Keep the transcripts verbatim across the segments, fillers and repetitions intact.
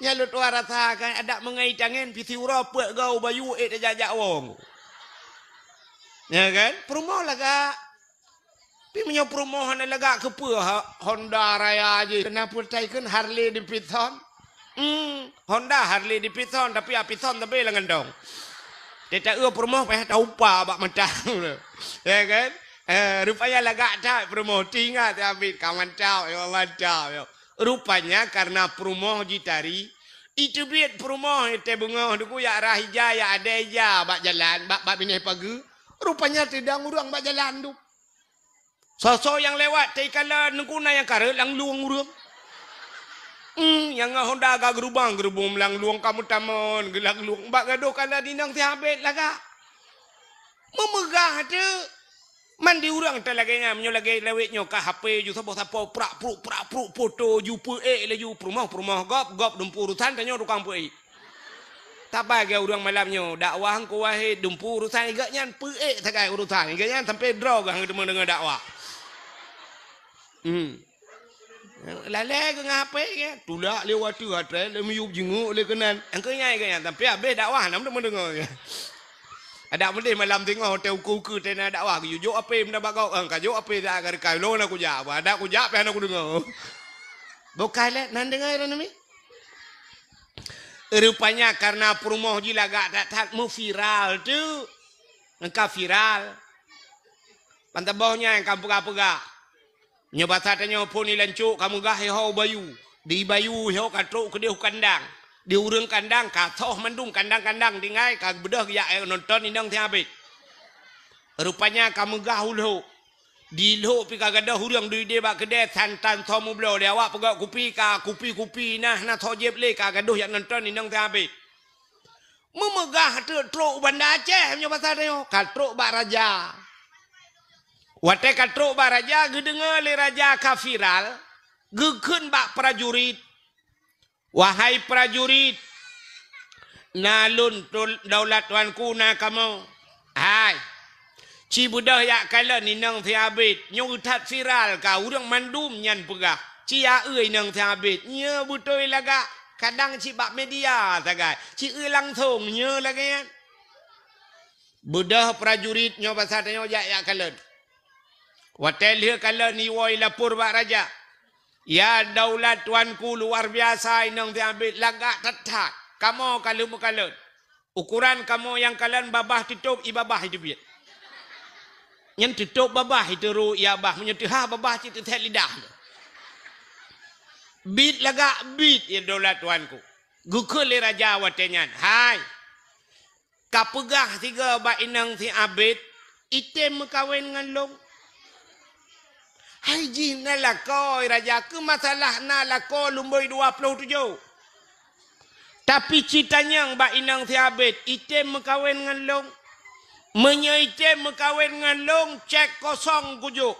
Nyan lôn tuan rasa kan, adak meungai tangen pih siuroe peuet goe u bayu ék tajak-jak woe. Ya kan? Peurumoh lagak. Tapi meunyoe peurumoh hana lagak, keupeue ha-, Honda Raya jih? Keunan peuretai kheun Harley Davidson. Hmm, Honda Harley Davidson, tapi Davidson tapi lam gantong. Teuta eu peurumoh payah taupa bak mata. Ya kan? Eh, rupanya lagak that peurumoh. Teuingat Abit ka mantap, ya Allah, mantap, ya. Rupanya karena peurumoh jitari, iteubiet peurumoh teubeungoh duku yak rah ija, yak adai ija bak jalan, bak, bak binéh pageue. Rupanya teudong ureuëng bak jalan tu. Soe-soe nyang lewat teuikala neuguna nyang kareuet lam lueng ureuëng. Hmm, nyang ngon Honda ka geurubang-geurubong lam lueng, ka meutamon geulam lueng, bak gadôh kala dinang sihabet lagak. Meumeugah teuk. Man di ureuëng ta lagée nyan, meunyoe lagée lawét nyoe ka H P ju saboh sapo prak pruk, prak pruk, foto ju peuék laju, peurumoh, peurumoh gob, gob dumpu urusan, tanyoe tukang peuék. Tabagi ureuëng malam nyoe, dakwah Teungku Wahid dumpu urusan, gobnyan peuék sagai urusan, gobnyan sampai droe geuh hana deungoe dakwah. Hmm. Lalée geuh ngon H P kan, tulak lé watée atré lé miyueb jinguk lé keunan. Engkau nyai gobnyan, sampai habéh dakwah hana deungoe. Adak meudeh malam singoh teuh ukeue-ukeue teuh na dakwah, geuyue jok H P meunan bak gob, ka jok H P dak ka reukai, lôn na kujak, adak kujak pih hana kudeungoe. Boh ka lé nan deungoe droeneuh mi. Rupanya karena peurumoh jih lagak that-that meuviral teuk. Nyang ka viral. Ban saboh nyan ka peugah-peugah. Nyoe basa tanyoe phon di lancok ka meugah iho bayu. Di bayu iho ka trok keudeh u kandang. Di ureuëng kandang ka soh mandum kandang-kandang tinggai ka beudôh geujak nonton inong sihabet. Rupanya ka meugah u lhok. Di lhok pih ka gadôh ureuëng duek ideh bak keudè, santan soe meubloe lé awak peugöt kupi ka kupi-kupi nah, na soe jieb lé ka gadôh jak nonton inong sihabet. Meumeugah teuk trok u Banda Aceh meunyoe basa tanyoe, ka trok bak raja. Watée ka trok bak raja, geudeungoe lé raja ka viral, geukheun bak prajurit, "Wahai prajurit, na lôn tul-, daulat tuanku na kamoe. Hai, ci beudôh jak kalon inong sihabet, nyoe that viral ka ureuëng mandum nyan peugah, ci aeu inong sihabet, nyoe beutôi lagak, kadang cit bak media sagai, ci eu langsong nyoe lagée nyan." Beudôh prajurit nyoe basa tanyoe jak, jak kalon. Watée lheueh kalon iwoe ilapor bak raja, "Ya daulat tuanku, luar biasa inong sihabet, lagak that-that. Kamoe ka lheueh meukalon. Ukuran kamoe nyang kalon babah teutôb ié babah iteubiet. Nyan teutôb babah iteurô ié babah, meunyoe teuhah babah cit teusét lidah. Bit lagak bit ya daulat tuanku." Geukheun lé raja watée nyan, "Hai, ka peugah sigoe bak inong sihabet, item meukawen ngon lôn. Hai jih na lakoe raja, keu masalah na lakoe lumboi dua ploh tujoh. Tapi ci tanyong bak inong sihabet, item meukawen ngon lôn. Meunyoe item meukawen ngon lôn, cek kosong kujok.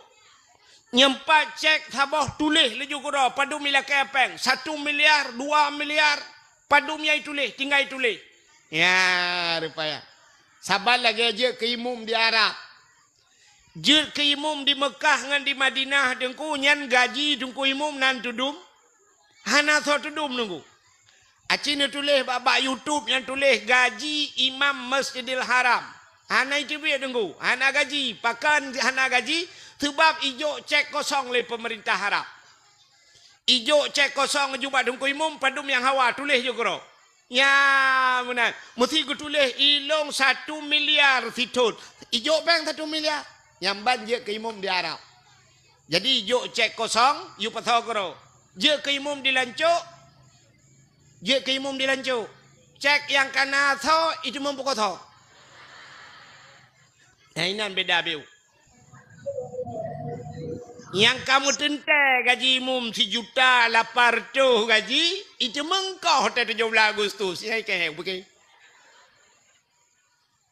Nyoe pat cek saboh tuléh laju keudroe, padum ilakée péng, satu miliar, dua miliar, padum nyang ituléh, tinggai tuléh." Ya, rupaya. Saban lagée jeuet keu imum di Arab. Jeuet keu imum di Meukah ngon di Madinah, Teungku, nyan gaji Teungku imum nan teudum? Hana soe teudum, Teungku. Aci neutuléh bak, bak YouTube nyang tuléh gaji imam Masjidil Haram. Hana iteubiet, Teungku. Hana gaji. Pakon hana gaji? Seubab ijok cek kosong lé peumeurintah Arab. Ijok cek kosong laju bak Teungku Imum, padum nyang hawa tuléh ju keudroe. Nya meunan. Meusti geutuléh ilong satu miliar sithon. Ijok péng satu miliar. Nyang ban jeuet keu imum di Arab. Jadi ijok cek kosong, yue pasoe keudroe. Jeuet keu imum di lancok, jeuet keu imum di lancok. Cek nyang kana soe, iteumeupukoe soe. Nah, inan beda beu. Nyang ka meuteuntée gaji imum sijuta lapan reutôh gaji, iteumeukoh teuh tujoh blaih Agustus. Nyang ikeu, bukan?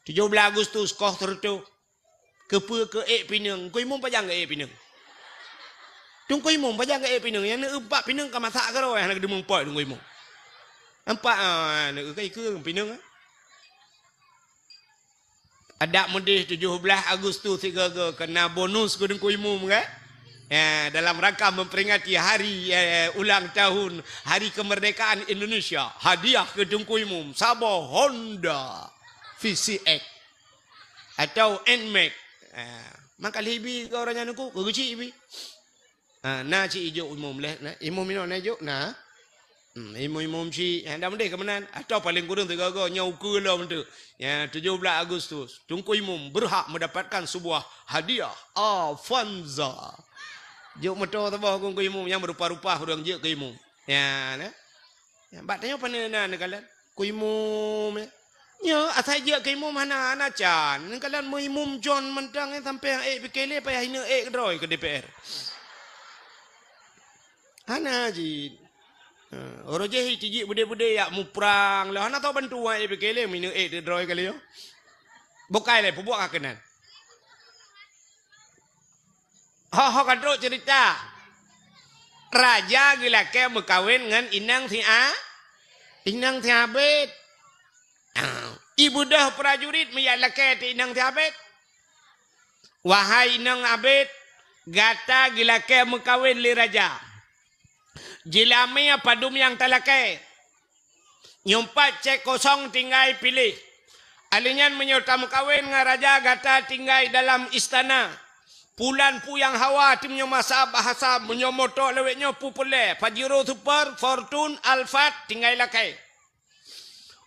Tujoh blaih Agustus koh seureutôh. Keupeue keu ék pineung? Teungku Imum pajan geuék pineung? Teungku Imum pajan geuék pineung? Nyang neueu bak pineung ka masak keudroe, hana geudeumeung pot Teungku Imum. Nampak, ah, neueu ka ikeu pineung, ah. Adak meudeh tujoh blaih Agustus sigoe-goe keu na bonus keu Teungku Imum, kan? Eh, dalam rangka memperingati hari, eh, ulang tahun Hari Kemerdekaan Indonesia, hadiah keu Teungku Imum saboh Honda V C X atau Nmax. Eh, maka lheuh ibi keu ureueng nyan Teungku, keu geuchik ibi. Ah, na cit ijok imum leh, na. Imum inoe na ijok, na. Hmm, imum-imum cit, eh, dak meudeh keu meunan. Atau paling kureueng sigoe-goe nyoe ukeue lom tu. Ya, tujuh belas Agustus, Teungku Imum berhak mendapatkan sebuah hadiah Avanza. Jok moto saboh keu Teungku Imum nyang meurupa-rupa ureueng jeuet keu imum. Ya, na. Ya, bak tanyoe pane na neukalon. Keu imum, ya. Nyoe asai jeuet keu imum hana, hana can. Neukalon meu imum John mantong, eh, sampai ék pike lé payah ineuk ék keudroe keu D P R. Hana jih. Ha, uroe jih tijik beudé-beudé yak muprang lé. Hana tau bantuan ék pike lé, mineuk ék keudroe kali nyoe. Bukai lé, peubuet ka keunan. Ho, ho ka trok cerita. Raja geulakée meukawen ngon inong si A-, inong si Abed. Ibeudôh prajurit meujak lakée teuh inong si Abed. Wahai inong Abed, gata geulakée meukawen lé raja. Jeulamé padum nyang talakée. Nyoe pat cék kosong tinggai piléh. Alèh nyan meunyoe tameukawen ngon raja gata tinggai dalam istana. Pulan puyang hawa teumnyoe masa bahasa meunyoe moto lawét nyoe peupeulée Pajero Super, Fortune, Alphard tinggai lakée.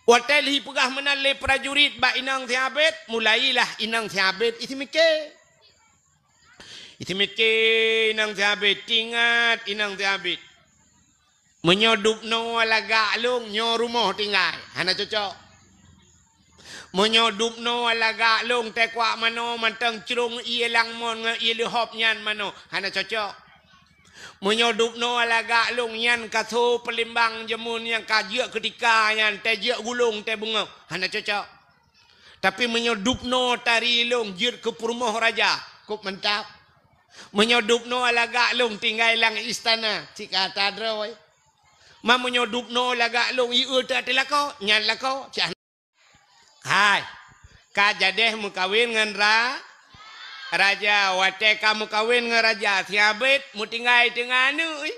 Watée lhi peugah meunan lé prajurit bak inong si Abed, mulailah inong si Abed isi miké. Isi miké inong si Abed, tingat inong si Abed. Meunyoe dubnoe lagak lôn nyoe rumoh tinggai, hana cocok. Meunyoe dubnoe lagak lôn teukuak manoe mantong crông ié langmon ngon ié leuhop nyan manoe, hana cocok. Meunyoe dubnoe lagak lôn nyan kaso peulimbang jameun nyang ka jeuet keutika nyan teuh jeuet gulong teuh beungoh, hana cocok. Tapi meunyoe dubnoe tari lôn jeuet keu peurumoh raja, kôp mantap. Meunyoe dubnoe lagak lôn tinggai lam istana, cit ka ata droe. Ma meunyoe dubnoe lagak lôn ié teuh lakoe, nyan lakoe, cit. Hai, ka jadeh meukawen ngon ra-, raja. Watée ka meukawen ngon raja, si Abed meutinggai teungoh aneuk, ih.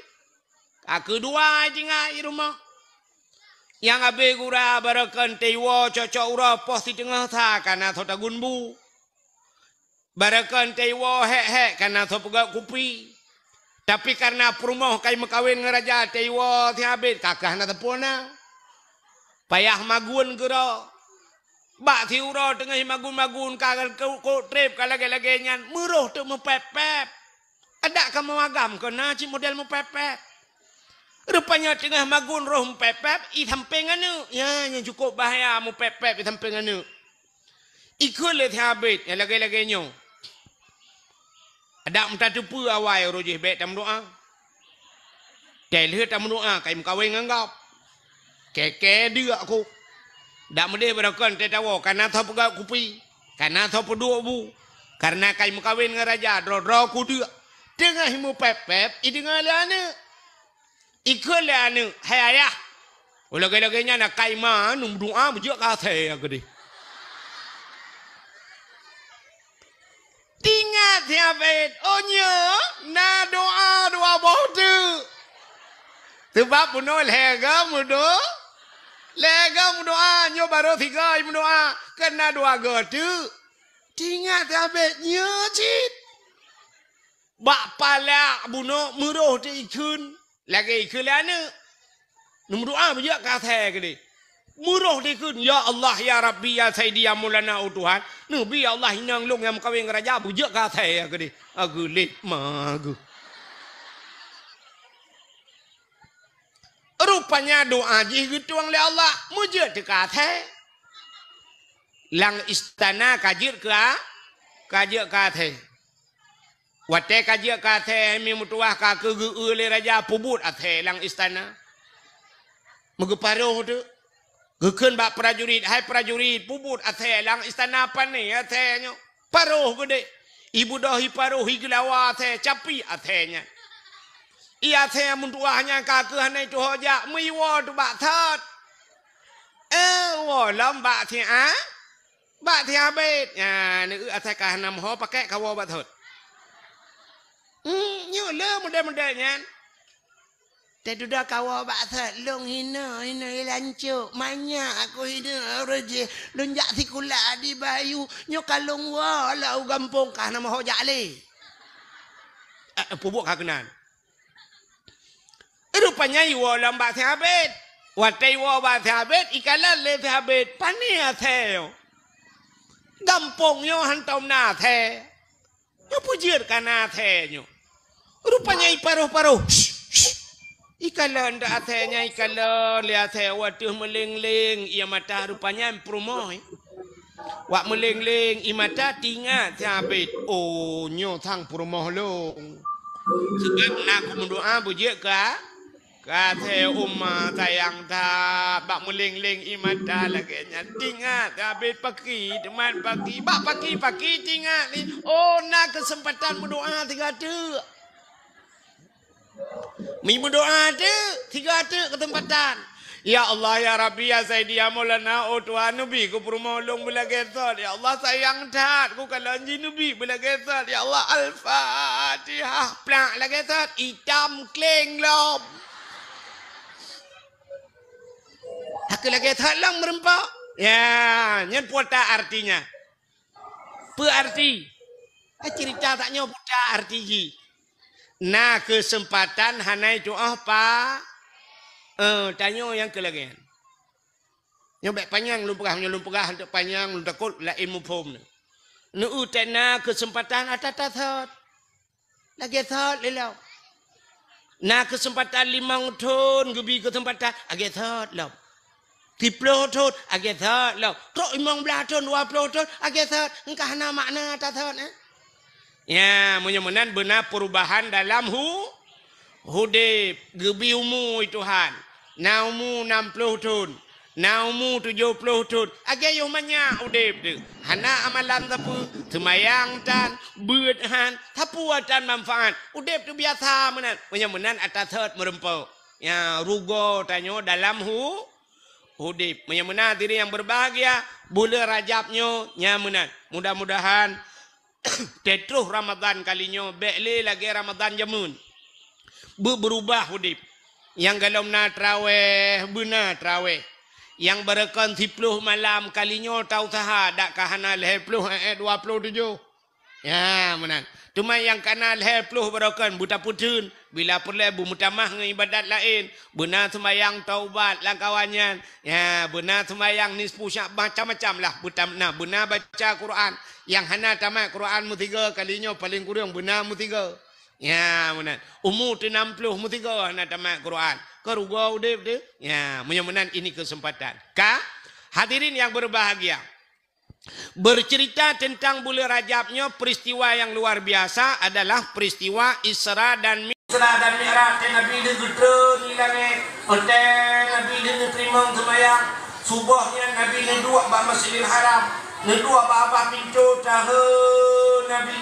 Ka keudua tinggai rumoh. Nyang abéh gura barokon teuiwoe cocok uroe poh siteungoh sa kana soe tagun bu. Barokon teuiwoe hék-hék kana soe peugöt kupi. Tapi kareuna peurumoh kai meukawen ngon raja teuiwoe si Abed ka keuh hana teupeu na. Payah magun keudroe. Bak siuroe teungoh magun-magun ka kôk treb ka lagée-lagée nyan meuroh teuk meupép-pép. Adak ka meuagam keu na cit model meupép-pép. Rupanya teungoh magun roh meupép-pép, i sampéng aneuk. Ya, nyang cukup bahaya meupép-pép i sampéng aneuk. Ikheun lé si Abed nyang lagée-lagée nyoe. Adak meutateupeue awai uroe jih bék tameudoá. Teuh lheueh tameudoá kai meukawen ngon gob. Kée-kée deuk ku. Dak meudeh barokon teuh tawoe kana soe peugöt kupi, kana soe peuduek bu. Kareuna kai meukawen ngon raja droe-droe ku deuk. Teungoh meupép-pép ideungoe lé aneuk. Ikheun lé aneuk, "Hai ayah, lagée-lagée nyan akai ma neumeudoá beujeuet keu asée keudeh." Tingat si Abed, oh nyoe na doá dua boh teuk. Sabab bunoe lhée goe meudo-, lhée goe meudoá, nyoe barô sigoe meudoá, keu na dua goe teuk. Tingat si Abed nyoe cit. Bak palak bunoe meuroh teuk ikheun. Lagée ikheun lé aneuk. Neumeudoá beujeuet keu asée keudeh. Meuroh teuk ikheun, "Ya Allah, ya Rabbi, ya Saidi, ya Maulana, oh Tuhan. Neubi ya Allah inong lôn nyang meukawen ngon raja beujeuet keu asée keudeh." Ageulet ma geuh. Rupanya doá jih geutueng lé Allah, meujeuet teuk keu asée. Lam istana ka jeuet keu a-, ka jeuet keu asée. Watée ka jeuet keu asée, mi meutuwah ka keuh geu-eu lé raja peubuet asée lam istana. Meugeuparoh teuk. Geukheun bak prajurit, "Hai prajurit, peubuet asée lam istana pane asée nyoe." Paroh geudeh. Ibeudôh iparoh igeulawa asée, capi asée nyan. I asée meutuwah nyan ka keuh hana ituho jak, meuiwoe teuk bak thot. Eh, woe lom bak si a-, Bak si Abed, nyan, neueu asai ka hana meuho pakèk kawoe bak thot. Hmm, nyoe le model-model nyan. Teududoe kawoe bak sot, lôn hina, hina ilancok, manyak aku hina ureueng jih. Lôn jak sikula di Bayu, nyoe ka lôn woe lom u gampông ka hana meuhojak lé. Eh, eh, peubuet ka keunan. Rupanya iwoe lom bak sahabet. Watèe iwoe bak sahabet, ikalon lé sahabet, "Pane asèe nyoe? Gampông nyoe hantom na asèe. Nyoe peue jeuet ka na asèe nyoe?" Rupanya iparoh-paroh. Ikalon dak asèe nyan, ikalon lé asèe, watèe meuléng-léng ie mata, rupanya peurumoh. Wak meuléng-léng ie mata, teuingat sahabet, "Oh, nyoe sang peurumoh lôn. Sabab na kumeudoa beujeuet ka, ka asèe uma sayang that." Bak meuléng-léng ie mata lagèe nyan, teuingat sahabet paki, teuma paki, bak paki-paki teuingat ni, "Oh, na keuseumpatan meudoa tiga teuk." Meudoa teuk, tiga teuk keuseumpatan. "Ya Allah, ya Rabbi, ya Sayyidi, ya Maulana, oh Tuhan, neubi keu peurumoh lôn beulagèe sot. Ya Allah, sayang that kukalon jih, neubi beulagèe sot. Ya Allah, Al-Fatihah." Plak lagèe sot, itam kléng lom. Hana lagèe sot lom meureumpok. Ya, nyan peue artinya. Peue arti? Eh, cerita tanyoe buta arti jih. Na keuseumpatan hana tu'oh pa-, eh, tanyoe nyang keu lagèe nyan. Nyoe bèk panyang lôn peugah, nyoe lôn peugah hantom panyang, lôn takot laén muphom nyoe. Neu-eu teuh na keuseumpatan ata tasot. Lagèe sot lé lom. Na keuseumpatan limong thon geubi keuseumpatan, lagèe sot lom. Siploh thon, lagèe sot lom. Trok limong blaih thon, dua ploh thon, lagèe sot. Engka hana makna tasot, eh? Ya, meunyoe meunan beuna peurubahan dalam hu-, udép, geubi umu Tuhan. Na umu nam ploh thon. Na umu tujoh ploh thon, lagèe yoh manyak udép teuh. Hana amalan sapeue, seumayang tan, beuet han, sapeue tan manfaat. Udép teuh biasa meunan. Meunyoe meunan ata sot meureumpok. Ya, rugoe tanyoe dalam hu-, udép. Meunyoe meunan hadirin nyang berbahagia, buleuen Rajab nyoe nyan meunan. Mudah-mudahan Teutroh Ramadhan kali nyoe bèk lé lagèe Ramadhan jameun. Beu-, beurubah udép. Nyang golom na traweh, beuna traweh. Nyang barokon siploh malam kali nyoe tausaha, dak ka hana lhèe ploh, eh, eh, dua ploh tujoh. Ya, meunan. Teuma nyang ka na lhèe ploh barokon beutapeutheun. Bila peureulèe beumeutamah ngon ibadat laén, beuna seumayang taubat lam kawan nyan. Ya, beuna seumayang nisfu Sya'ban, macam-macam lah. Beutam-, na, beuna baca Quran. Nyang hana tamat Quran meusigoe kali nyoe paleng kureueng beuna meusigoe. Ya, meunan. Umu teuh nam ploh meusigoe hana tamat Quran. Ka rugoe udép teuh. Ya, meunyoe meunan ini kesempatan. Ka, hadirin yang berbahagia. Bercerita tentang buleuen Rajab nyoe, peristiwa yang luar biasa adalah peristiwa Isra dan Mi-, Isra dan Mi'raj, Nabi lheueh geutreun di langèt. Watèe Nabi lheueh neuteurimong seumayang suboh nyan, Nabi neuduek bak Masjidil Haram, neuduek bak babah pintoe, tahe Nabi.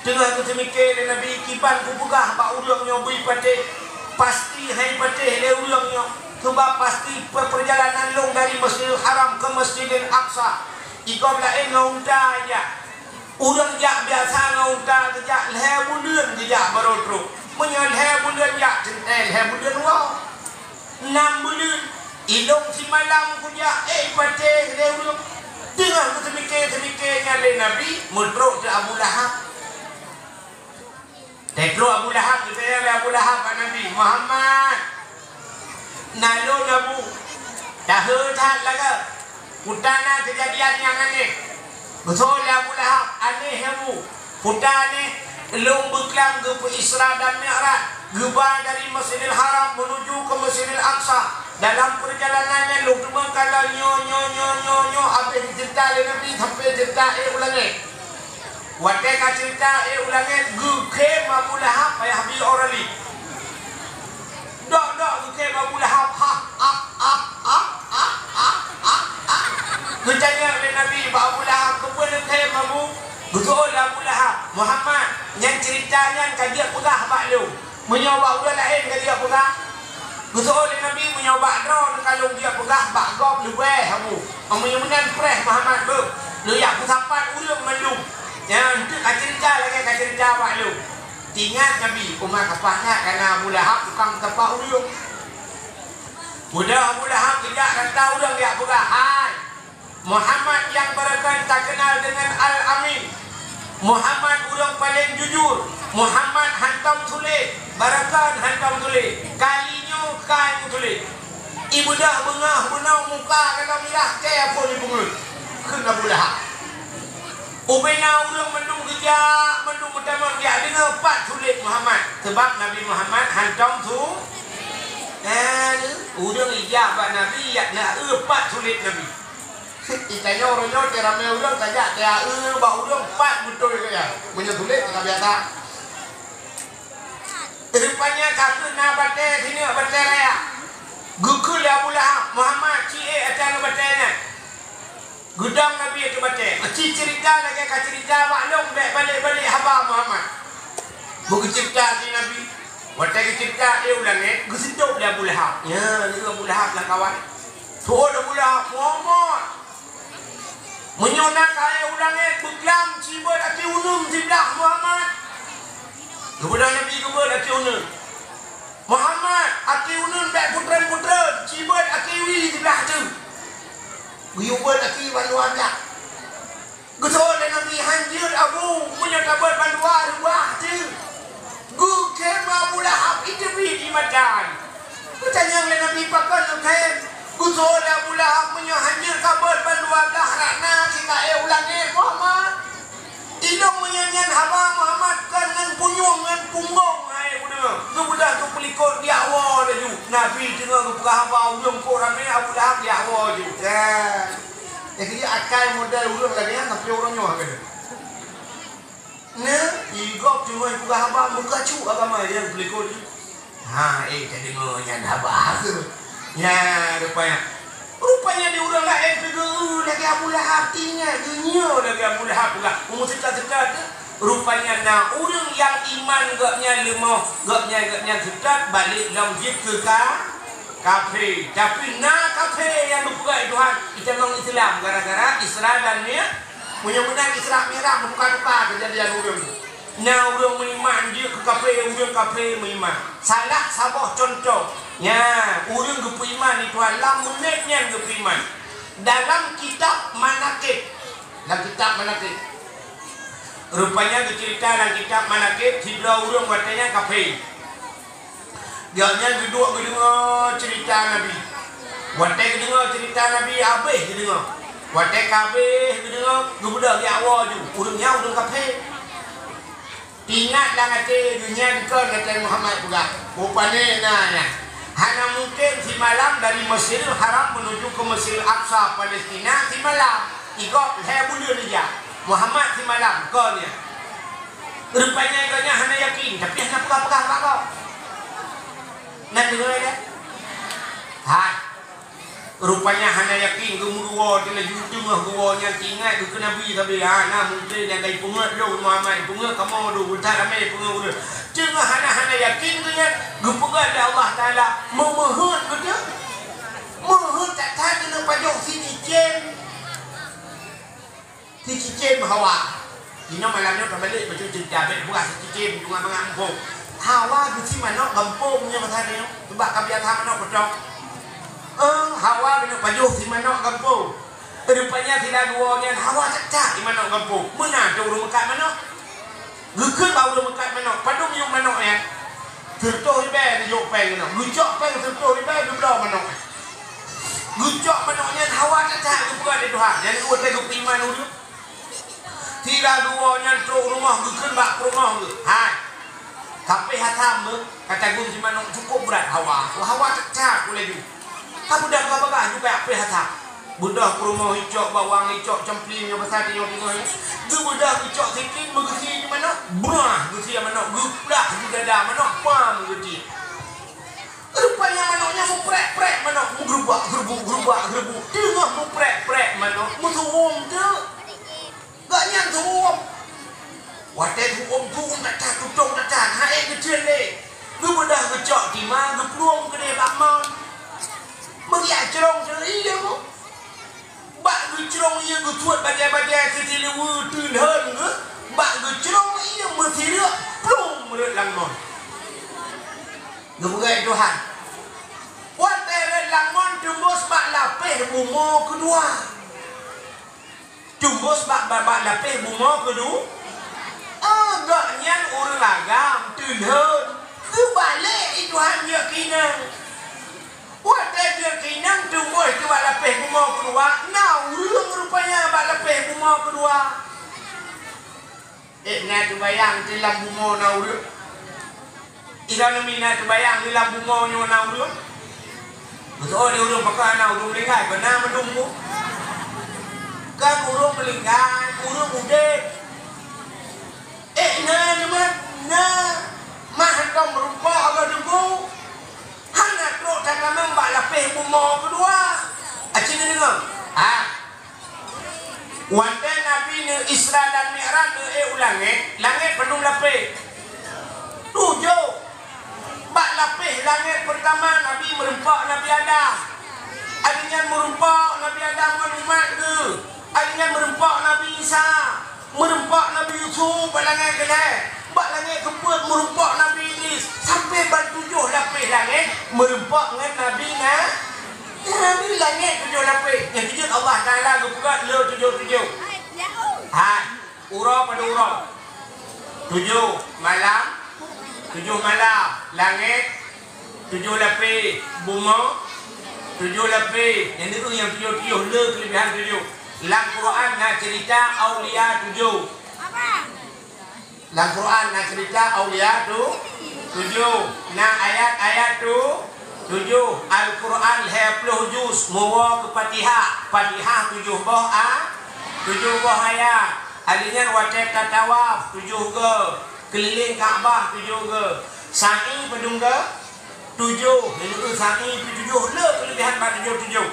Teungoh geuteumike lé Nabi, "Kiban kupeugah bak ureueng nyoe bri patéh? Pasti han patéh lé ureueng nyoe, keubab pasti pe-, peurjalanan lôn dari Masjidil Haram keu Masjidil Aqsa." Igob laén ngon unta jak. Ureueng jak biasa ngon unta geujak, lhèe buleuen geujak barô trôk. Meunyoe lhèe buleuen jak, teuntèe lhèe buleuen woe. Nam buleuen, ilôn simalam kujak, eh, patéh lé ureueng. Teungoh geuteumike-teumike nyan lé Nabi, meutrôk teuh Abu Lahab. Teutrôk Abu Lahab, geutanyong lé Abu Lahab bak Nabi, "Muhammad, nalôn Abu, tahe that lagèe, peue na keujadian nyang aneh?" Geuseuôt lé Abu Lahab, "Aneh, Abu." "Peue aneh?" "Lôn beuklam geupeu Isra dan Mi'raj, geuba dari Masjidil Haram meunuju keu Masjidil Aqsa. Dalam peurjalanan nyan lôn teumé kalon nyoe, nyoe, nyoe, nyoe, nyoe," habéh geuceurita lé Nabi sampoe ceurita éh u langèt. Watèe ka ceurita éh u langèt, geukhém Abu Lahab payah bi ora li. Dok-dok geukhém Abu Lahab, ha, ha, ha. Geutanyong lé Nabi bak Abu Lahab, "Keupeue neukhém, Abu?" Geuseuôt lé Abu Lahab, "Muhammad, nyan ceurita nyan ka jeuet peugah bak lôn. Meunyoe bak ureueng laén ka jeuet peugah?" Geuseuôt lé Nabi, "Meunyoe bak droeneuh ka lôn jeuet peugah, bak gob leubèh, Abu. Meunyoe meunan preh, Muhammad, beuh, lôn jak peusapat ureueng mandum nyang ka ceurita lagèe ka ceurita bak lôn." Ingat Nabi, umat kapah nyan kana Abu Lahab tukang tapah ureueng. Mudah Abu Lahab geujak rata ureueng jak peugah, "Hai, Muhammad nyang barokon takeunal deungon Al-Amin. Muhammad ureueng paleng jujur. Muhammad hantom sulet, barokon hantom sulet. Kali nyoe kai meusulet." Ibeudôh beungoh bunoe muka gata mirah keu peue jipeungeut kheun Abu Lahab. Ubena ureueng mandum geujak, mandum meutamong jak deungoe pat sulet Muhammad, sabab Nabi Muhammad hantom su-, eh, ureueng ijak bak Nabi, jak na eu pat sulet Nabi. Itanyoe uroe nyoe teuramé ureueng tajak teu-eu bak ureueng pat beutôi keu nyan. Meunyoe sulet ka biasa. Rupanya ka keuh na batée sineuk batée raya. Geukheun lé Abu Lahab, "Muhammad, ci ék atra batée nyan." Geudong Nabi ateueh batée. Ci ceurita lagée ka ceurita bak lôn, bék balek-balek haba Muhammad. Beugeuceurita lé Nabi. Watée geuceurita éh u langét, geuseutôt lé Abu Lahab. Nyan, nyoe Abu Lahab lam kawan. Seuôt Abu Lahab, "Muhammad, meunyoe na kayée u langét beuklam, cibeuet até uneun siblah Muhammad." Geubeudôh Nabi geubeuet até uneun. "Muhammad, até uneun bék putreun-putreun, cibeuet até wie siblah teuh." Geuyue beuet até bandua blah. Geuseuôt lé Nabi, "Hanjeuet Abu, meunyoe tabeuet bandua reubah teuh." Geukheun Abu Lahab, iteubiet ie mata. Geutanyong lé Nabi, "Pakon neukhém?" Geuseuôt lé Abu Lahab, "Meunyoe hanjeuet kabeuet bandua blah rot na sikaéh u langét, Muhammad. Ilong meunyoe nyan haba Muhammad kon ngon punyueng ngon punggong hai bunoe." Geubeudôh geupeulikot jak woe laju. Nabi teungoh geupeugah haba ureueng po ramé, Abu Lahab jak woe laju. Dah. Jadi akai model ureueng lagée nyan sampoe uroe nyoe keunoe. Nyan, i gob teungoh jipeugah haba meukacu agama nyang peulikot jih. Ha, éh, tadeungoe nyan haba kheueh. Nyan rupanya. Rupanya di ureueng laén peugah, "Uh, lagée Abu Lahab tingat geunyoe lagée Abu Lahab peugah." Umu seutôt-seutôt tu. Rupanya na ureueng nyang iman gobnyan leumoh, gobnyan, gobnyan seutôt balek lom jeuet keu ka-, kafé. Tapi na kafé nyang geupeugah lé Tuhan, itamong Islam gara-gara Isra dan Mi-, Meunyoe meunan Isra Mi'raj meutuka-tuka keujadian ureueng. Na ureueng meuiman jeuet keu kafé, ureueng kafé meuiman. Salah saboh cuntoh, nya, ureueng geupeuiman di Tuhan lam meunét nyan geupeuiman. Dalam kitab Manaqib, lam kitab Manaqib. Rupanya geuceurita lam kitab Manaqib, sidroe ureueng watée nyan kafé. Gobnyan geuduek geudeungoe ceurita Nabi. Watée geudeungoe ceurita Nabi, habéh geudeungoe. Watée ka habéh geudeungoe, geubeudôh jak woe ju. Ureueng nyan ureueng kafé. Teuingat lam até geuh nyan kon Nabi Muhammad peugah, "Rupanya na nyan. Hana mungken simalam dari Masjidil Haram menuju ke Masjidil Aqsa, Palestina, simalam. I gob lhée buleuen ijak. Muhammad simalam kon nyan." Rupanya gobnyan hana yakin, tapi hana peugah-peugah bak gob. Na deungoe lé? Hai. Rupanya hana yakin, geumeuruwoe teulaju teungoh geuwoe nyan teuingat geukheun Nabi sabe. Ha, na mungken nyang ka ipeungeut lôn Muhammad, ipeungeut kamoe lôn, beuthat ramé ipeungeut ureueng. Teungoh hana-hana yakin geuh nyan, geupeugah lé Allah Taala, "Meumeuheuet geutanyoe. Meuheuet that-that keuneuk pajoh sicicém." Sicicém hawa. Inoe malam nyoe tabalek bacut ceurita bék peugah sicicém teungoh mangat muphom. Hawa geusie manok gampông nyoe masa nyoe. Sabab ka biasa manok peutong. Eh, hawa keuneuk pajoh sie manok gampông. Rupanya sira dua nyan hawa that-that sie manok gampông. Meunan teuh ureueng meukat manok. Geukheun bak ureueng meukat manok, "Padum yup manok nyan?" "Sireutôh ribée neuyup péng keunoe." Geucok péng sireutôh ribée geubloe manok. Geucok manok nyan hawa that-that geupeugah lé Tuhan. Nyan watée geupeuiman ureueng. Sira dua nyan trok rumoh geukheun bak peurumoh geuh, "Hai, kapéh asam beuh, ka taguen sie manok cukôp brat hawa. Hawa that-that ulaju." Ka beudôh ka bagah juga péh asam. Beudôh peurumoh icok bawang, icok cempling nyang basa tanyoe teungoh nyan. Geubeudôh geucok sikit meugeusie manok, brah geusie manok, geuplah di dada manok, pam geutie. Rupanya manok nyan meuprek-prek manok, meugeurubak-geurubuk, geurubak-geurubuk. Teungoh meuprek-prek manok, meusuom teuk. Gobnyan suom. Watée suom, suom that-that, tutong that-that, han ék geuteun lé. Geubeudôh geucok tima, geuplueng keudeh bak mon. Meugiak crông teuk ié mu. Bak geucrông ié geusuet bajée-bajée siti liweue teulhon geuh. Bak geucrông ié meusireuek. Plung rhot lam mon. Geupeugah Tuhan. Watée rhot lam mon teumbus bak lapéh bumoe keudua. Teumbus bak, bak, bak lapéh bumoe keudua. Oh, gobnyan ureuëng agam, teulheueh. Geubalek i Tuhan jeuet keu inong. Watée jeuet keu inong teumbus bak lapéh bumoe keudua, na ureuëng rupanya bak lapéh bumoe keudua. Eh, na teubayang di lam bumoe na ureuëng? Ilôn mi na teubayang di lam bumoe nyoe na ureuëng? Beutôi di ureuëng pakon na ureuëng meuninggai, beuna meudum bu. Kan ureuëng meuninggai, ureuëng udeb. Eh, na nyoe na, mah hantom rupa Allah deungoe. Hana trok tatamong bak lapéh bumoe keudua. Aci deungoe? Ah. Watée Nabi neu Isra dan Mi'raj neu ék u langét, langét padum lapéh? Tujoh. Bak lapéh langét peurtama Nabi meurumpok Nabi Adam. Akhé nyan meurumpok Nabi Adam ngon umat geuh. Akhé nyan meurumpok Nabi Isa. Meurumpok Nabi Yusuf bak langét keulhée. Bak langét keupeuet meurumpok Nabi Idris, sampoe ban tujoh lapéh langét meurumpok ngon Nabi na-, Nabi langét tujoh lapéh. Nyang keujeuet Allah Taala geupeugah le tujoh-tujoh. Hai, uroe padum uroe? Tujoh malam, tujoh malam langét, tujoh lapéh bumoe, tujoh lapéh. Nyang deuh nyang tujoh-tujoh le keuleubehan tujoh. Lam Quran na ceurita aulia tujoh. Lam Quran na ceurita aulia tu tujoh, na ayat-ayat tu tujoh. Al-Quran lhée ploh juz, meuwoe keu Fatihah. Fatihah tujoh boh a-, tujoh boh ayat. Akhé nyan watée tatawaf tujoh goe, keulileng Ka'bah tujoh goe. Sa'i padum goe? Tujoh, nyan keuh sa'i pih tujoh, le keuleubehan bak tujoh-tujoh.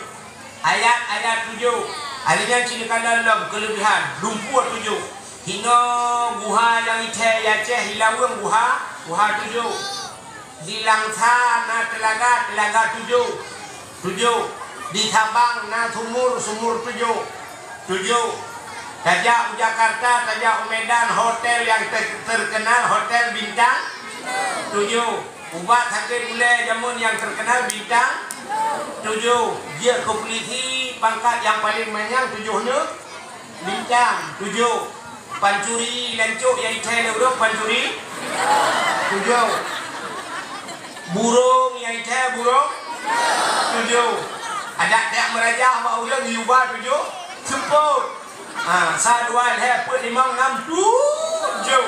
Ayat-ayat tujoh. Akhé nyan cit neukalon lom keuleubehan lumpur tujoh. Hinoe guha nyang ié thée i Aceh, i Laweueng guha, guha tujoh. Di Langsa na teulaga, teulaga tujoh. Tujoh. Di Sabang na sumur, sumur tujoh. Tujoh. Tajak u Jakarta, tajak u Medan, hotel nyang ter-, terkenal, hotel bintang tujoh. Ubat sakét ulée jameun nyang terkenal bintang tujoh. Jeuet keu pulisi pangkat nyang paleng manyang tujoh neu-, bintang tujoh. Pancuri lancok nyang ié thée lé ureuëng pancuri tujoh. Burông nyang ié thée burông tujoh. Adak tajak meurajah bak ureuëng yuba tujoh seupôt. Ha, sa dua lhée peuet limong nam tujoh.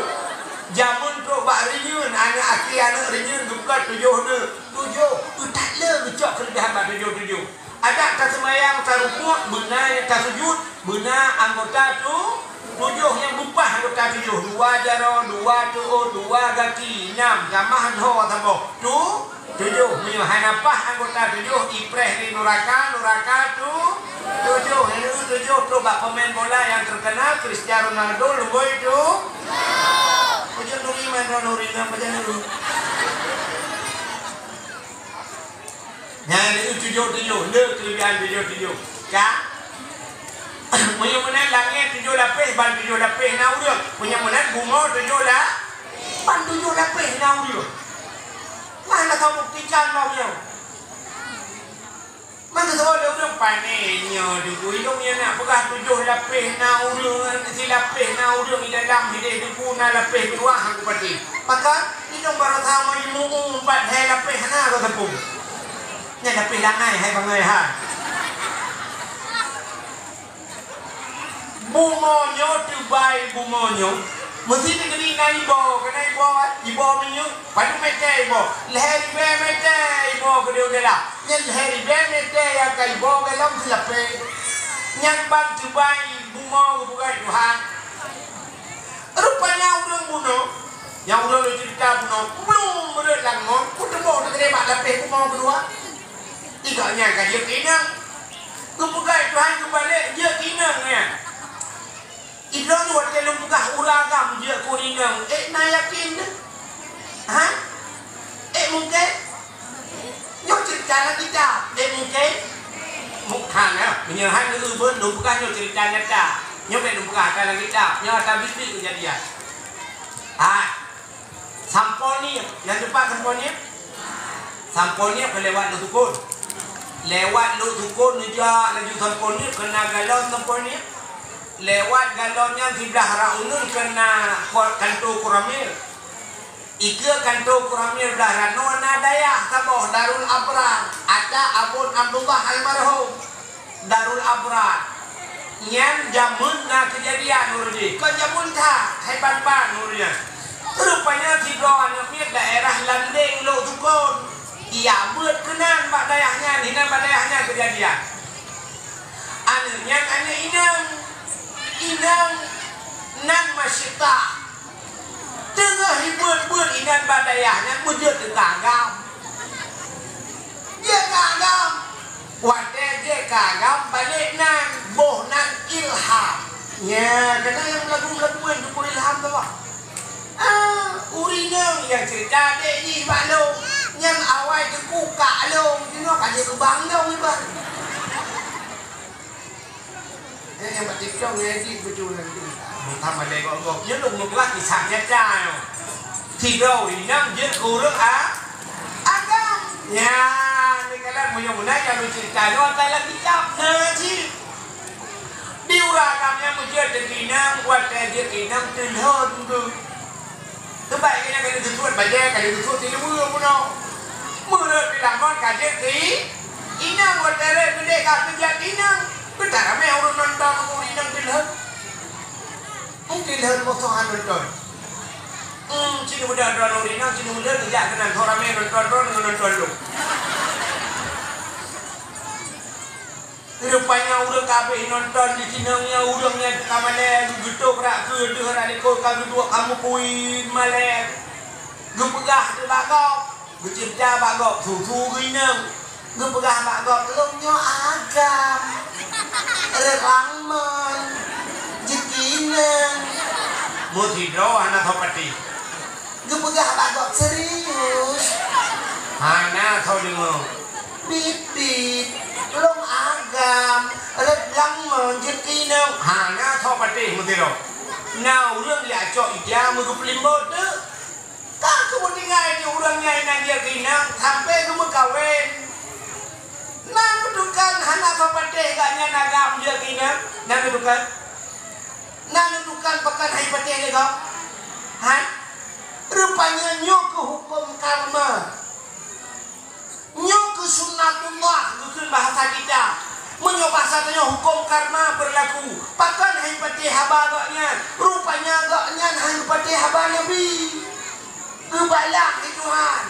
Jameun trok bak reunyeun, aneuëk akhé aneuëk reunyeun geupeugah tujoh neu-, tujoh. Peutat le geucok keuleubehan bak tujoh-tujoh. Adak taseumayang, tarukuk, beuna nyang tasujut, beuna anggota tu-, tujoh nyang beupah anggota tujoh. Dua jaroe, dua tuôt, dua gaki, nam, tamah lhô saboh. Tu-, tujoh. Meunyoe hana pah anggota tujoh, ipreh di nuraka, nuraka tu-, tujoh. Nyang tujoh trok bak pemain bola nyang terkenal, Cristiano Ronaldo, lunggôi tu-, tujoh nuri main droe nuri ngon pajan nuri. Nyan lé tujoh-tujoh, le keuleubehan tujoh-tujoh. Ka? Meunyoe meunan langét tujoh lapéh, ban tujoh lapéh na ureuëng. Meunyoe meunan bumoe tujoh la-, ban tujoh lapéh na ureuëng. Mana kau buktikan lom nyoe? Maka saboh lé ureuëng pané nyoe deungoe, ilong nyan nak peugah tujoh lapéh na ureuëng, silapéh na ureuëng di dalam hideh deungoe na lapéh keudua hana kupatéh. Maka ilong baroesa meunyoe umpat hai lapéh hana roh teupeue. Nyan lapéh langai hai bangai ha. Bumoe nyoe teubai bumoe nyoe, meusi teukeudi na iboh, keunan iboh, iboh minyeuk, padum mètè iboh, lhèe ribèe mètè iboh keudéh u dalam. Nyan lhèe ribèe mètè nyang ka iboh golom silapèe. Nyan ban teubai bumoe geupeugah Tuhan. Rupanya ureueng bunoe, nyang uroe lôn ceurita bunoe, blueng meureuet lam ngon, kuteuboh teukeudéh bak lapèh bumoe keudua. Ingat nyan ka jeuet keu inong. Geupeugah Tuhan geubalek jeuet keu inong nyan. Idroe watèe lôn peugah ureueng agam jeuet keu inong, ék na yakin teuh? Ha? Ék mungken? Nyoe ceurita lam kitab, ék mungken? Mungken, ya. Meunyoe han geuubeuet lôn peugah nyoe ceurita nyata. Nyoe bèk lôn peugah ata lam kitab, nyoe ata bisik keujadian. Ha. Sampoe Niet, nyang teumpat Sampoe Niet? Sampoe Niet ka lewat Lhoksukon. Lewat Lhoksukon neujak laju Sampoe Niet, keunan galon Sampoe Niet. Lewat galon nyan siblah rot uneuen keunan ko-, kantô Koramil. Ikeue kantô Koramil blah rot nyoe na dayah saboh Darul Abrar, ata Abon Abdullah almarhum. Darul Abrar. Nyan jameun na keujadian ureueng jih. Kon jameun that, hai ban-ban ureueng nyan. Rupanya sidroe aneuk miet daerah Landeng Lhoksukon. Ijak beuet keunan bak dayah nyan, hinan bak dayah nyan keujadian. Aneuk nyan aneuk inong. Inong nan Masyita. Teungoh jibeuet-beuet inan bak dayah nyan beujeuet teuka agam. Jeuet ka agam. Watèe jeuet ka agam, balek nan, boh nan Ilham. Nya, keunan nyang meulagu-meulagu nyan teungku Ilham tu bah. Ah, ureueng inong nyang ceurita adék jih bak lôn. Nyan awai teungku kak lôn, jinoe ka jeuet keu bang lôn iban. Eh, nyang bak TikTok ngon edit beutôi lagèe tu. Bukan malèe gob-gob. Nyoe lôn meupeugah kisah nyata nyoe. Sidroe inong jeuet keu ureueng a-, agam. Nyan, neukalon meunyoe meunan nyang lôn ceurita nyoe ata lam kitab. Na cit. Di ureueng agam nyan meujeuet keu inong, watèe jeuet keu inong teulhon geuh. Teubai keunan ka lheueh geusuet bajèe, ka lheueh geusuet siluweue bunoe. Meureuet bilang ngon ka jeuet keu inong, watèe rhot keudéh ka geujak keu inong. Beuta ramè ureueng nonton ureueng inong teulhon. Teulhon musoh han nonton. Hmm, sineuk muda droe ureueng inong, sineuk muda geujak keunan, tho ramè nonton droe ngon nonton lôn. Rupanya ureueng ka abéh nonton di sinan nyan, ureueng nyan ka malèe, geutôb brat keudeuh rot likot ka geuduek, ka meukuit malèe. Geupeugah bak gob, geuceurita bak gob, su-su geuinong. Geupeugah bak gob, "Lôn nyoe agam, reurang mon, jeuet keu inong." Meusidroe hana soe patéh. Geupeugah bak gob, "Serius?" Hana soe deungö. "Biet-biet, lôn agam, reurang mon, jeuet keu inong." Hana soe patéh meusidroe. Na ureueng jak cok ija meugeupeulimbot teuk. Ka geupeutinggai di ureueng nyan inan jeuet keu inong, sampoe geumeukawen. Na meutukan hana soe patéh gobnyan agam jeuet keu inong? Na meutukan? Na neutukan pakon han jipatéh lé gob? Hai? Rupanya nyoe keuh huköm karma. Nyoe keuh sunnatullah geukheun bahasa kita. Meunyoe bahasa tanyoe huköm karma beurlaku. Pakon han jipatéh haba gobnyan? Rupanya gobnyan han geupatéh haba Nabi. Geubalah lé Tuhan.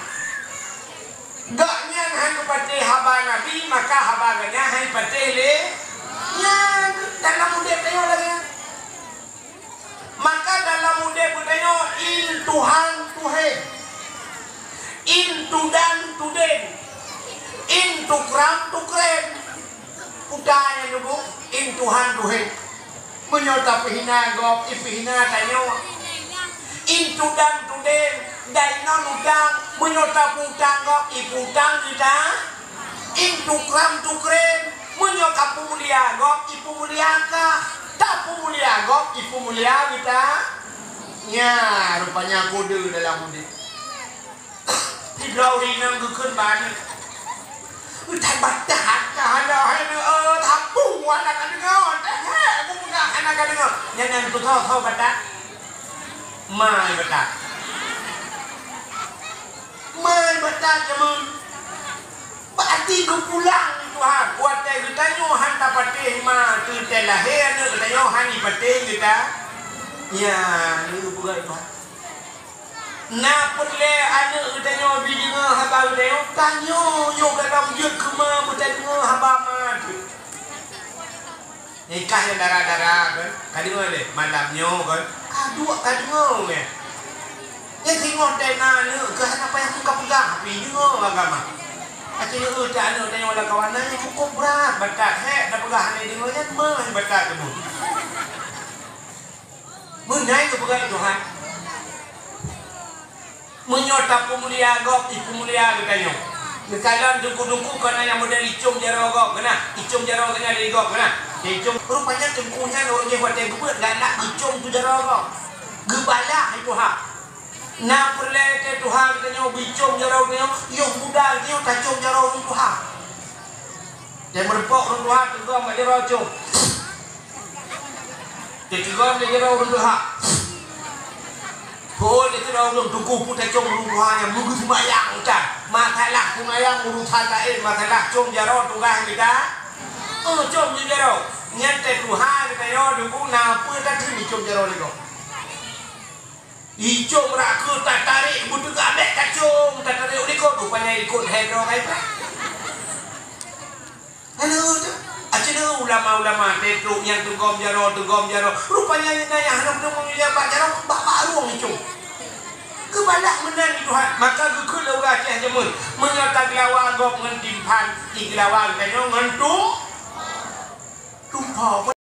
Gobnyan han geupatéh haba Nabi, maka haba gobnyan han jipatéh lé nyan dalam udép tanyoe lagèe nyan. Maka dalam udép geutanyoe, in tuhan tuhen, in tudan tuden, in tukram tukren. Peue nyang neubu, in tuhan tuhen. Meunyoe tapeuhina gob, ipeuhina tanyoe. In tudan tuden, dan non utang, meunyoe tapeuutang gob, ipeuutang geuta. In tukram tukren, meunyoe kapeumulia gob, ipeumulia kah. Tapeumulia gob, ipeumulia geuta. Nya, rupanya kode dalam udép. Sidroe ureueng inong geukheun bak aneuk. Utai batat ka hana hai neu, eh, tapu hana ka deungoe, teuh hek aku peugah hana ka deungoe. Nyan nyang tutoe ho batat. Mai batat. Mai batat jameun. Berarti geupulang Tuhan. Watèe geutanyoe han tapatéh ma teuntèe lahé aneuk geutanyoe han jipatéh geuta. Nya, nyoe geupeugah Tuhan. Na peureulèe aneuk geutanyoe bi deungoe haba geutanyoe, tanyoe nyoe gadam jeuet keu ma beutadeungoe haba ma teuh. Nyan kah nyang dara-dara kan, ka deungoe lé malam nyoe kan, ka duek ka deungoe nyan. Nyan singoh teuh na aneuk keu hana payah muka peugah, tapi deungoe agama. Aci nyoe teuh aneuk tanyoe lam kawan na nyan cukôp brat, batat hek na peugah hana deungoe nyan meuh batat teuma. Meunan geupeugah Tuhan. Meunyoe tapeumulia gob, ipeumulia geutanyoe. Meusalan teungku-teungku kon na nyang model icong jaroe gob keunan, icong jaroe keunan dari gob keunan. Icong, rupanya teungku nyan ureueng jih watèe geubeuet galak icong tu jaroe gob. Geubalah itu hak. Na peureulée teuh tuha geutanyoe bicom jaroe geutanyoe, yoh muda geutanyoe tacom jaroe ureuëng tuha. Teumeureumpok ureuëng tuha teugom bak jaroe com. Teuteugom lé jaroe ureuëng tuha. Phon lé jaroe ureuëng tuha, peue tacom ureuëng tuha nyang meugeuseumayang that. Masalah seumayang urusan laén, masalah com jaroe tugaih geutanyoe. Oh, com jaroe. Nyan teuh tuha geutanyoe teungku na peue tateun com jaroe lé gob. Icok meuraku tatarek beuteugah bék kacong, tatarek u likot, rupanya ikot hai droe hai preh. Hana teuh. Aci ulama-ulama teutôk nyang teugom jaroe, teugom jaroe. Rupanya nyang hana beutôi meunyoe bak jaroe, bak, bak rueng icok. Keubalak meunan di Tuhan, maka geukheun lé ureuëng Aceh jameun, meunyoe tageulawa gob ngon timphan, igeulawa geutanyoe ngon tu-, tumpha.